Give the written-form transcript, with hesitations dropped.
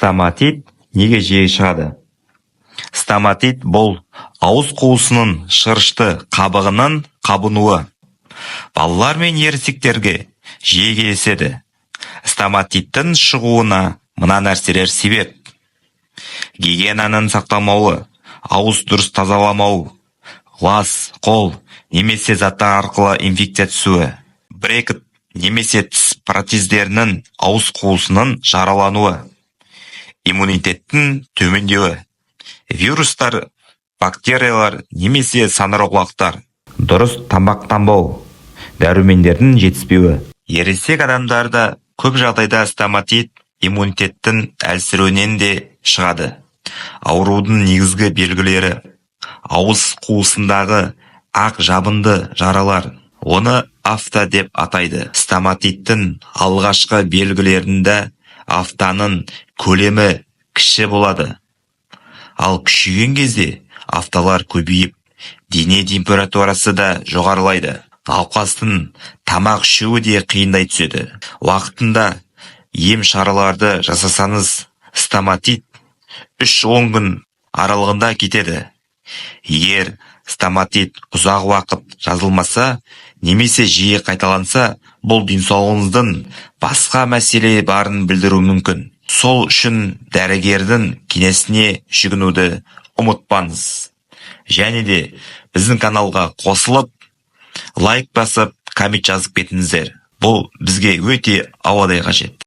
Стоматит неге жиі шығады? Стоматит – бұл ауыз қуысының шырышты қабығының қабынуы. Балалар мен ересектерге жиі кездеседі. Стоматиттің шығуына мына нәрселер себеп: гигиенаның сақталмауы, ауыз дұрыс тазаламау, лас қол немесе заттар арқылы инфекция түсуі, брекет немесе тіс протездерінің ауыз қуысының жаралануы, иммунитеттің төмендеуі, вирустар, бактериялар немесе саңырауқұлақтар, дұрыс тамақтанбау, дәрумендердің жетіспеуі. Ересек адамдарда көп жағдайда стоматит иммунитеттің әлсіреуінен де шығады. Аурудың негізгі белгілері: ауыз қуысындағы ақ жабынды жаралар, оны афта деп атайды. Стоматиттің алғашқы белгілерінде афтаның көлемі кіші болады, ал күшейген кезде афталар көбейіп, дене температурасы да жоғарылайды. Науқастың тамақ ішуі де қиындай түседі. Уақытында ем шараларды жасасаңыз, стоматит 3-10 күн аралығында кетеді. Егер стоматит ұзақ уақыт жазылмаса немесе жиі қайталанса, бұл денсаулығыңыздың басқа мәселе барын білдіруі мүмкін. Сол үшін дәрігердің кеңесіне жүгінуді ұмытпаңыз. Және де біздің каналға қосылып, лайк басып, коммент жазып кетіңіздер. Бұл бізге өте ауадай қажет.